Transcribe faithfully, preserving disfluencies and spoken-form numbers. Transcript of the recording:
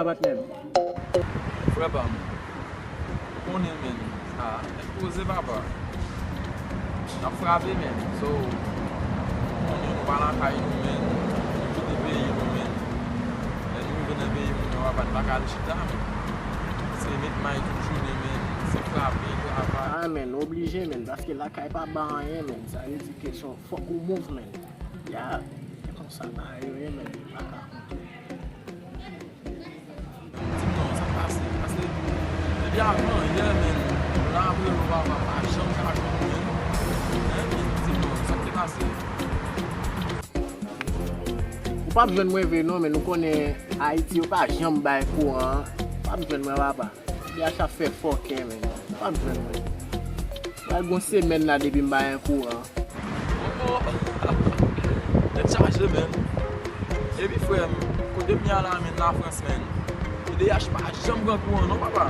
Sa pa t menm. Frè pa m, ou konnen, men. Ah, nèg poze, papa. N ap frape, men. So, ou konnen, nou pa lakay nou, men. Nou kite peyi nou, men. Lè nou rive nan peyi moun yo, papa, n pa ka al chita, men. Se met may tout jounen, men. Se frape, travay. Ah, men, oblije, men, paske lakay pa ba anyen, men. Sa vle di ke se yon fòk ou move, men. Ya, se konsa bagay yo ye, men, li pa ka konte. Di m non, sa k pase? Paske depi avan yè, men, m la ap rele w, papa, m pa janm ka jwenn ou, men. Hein, men, di m non, sa k te pase? Ou p ap jwenn mwen vre non, men ou konnen Ayiti yo pa janm bay kouran an. Ou p ap jwenn mwen, papa. D H ap fè fòkè, men. Ou p ap jwenn mwen. Pral gon semèn la depi m pa gen kouran. Oh, oh. Tèt chaje, men. Epi, frè m, kote m ye a la, men, Lafrans, men. D H pa janm pran kouran, non, papa.